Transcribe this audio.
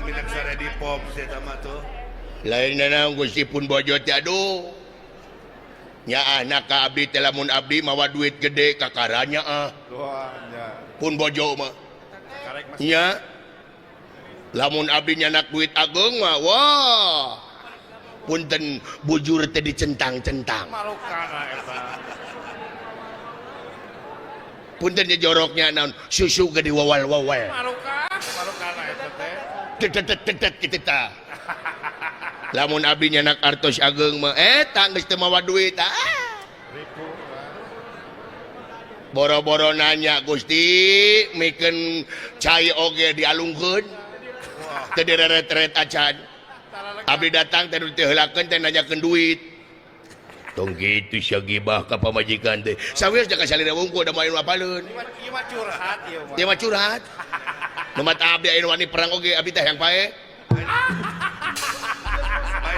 Minang sare di pop eta mah tuh. Lain naon Gusti pun bojo teh aduh. Nyaah ka abdi teh lamun abdi mawa duit gede kakara nyaah. Wah, nya. Pun bojo mah. Karek mas. Nya. Lamun abdi nyanak duit ageung mah wah. Punten bujur teh dicentang-centang. Marukana eta. Punten nya joroknya naon susu ge diwawal-wawal. Marukana, marukana eta teh. Tetet kitu tah. Lamun abdi nyanak artos ageung mah eta geus teu mawa duit ah. Ripu. Boro-boro nanya Gusti mikeun cai oge dialungkeun. Teu direret-eret acan. Abdi datang teh teu heulakeun teh nanyakeun duit. Tong kitu sia gibah ka pamajikan teh. Sawios jaga salira wungkul da main apaleun. Ieu mah curhat ieu mah. Ieu mah curhat. Nu mata abdi aya nu wani perang oge abdi teh hayang pae.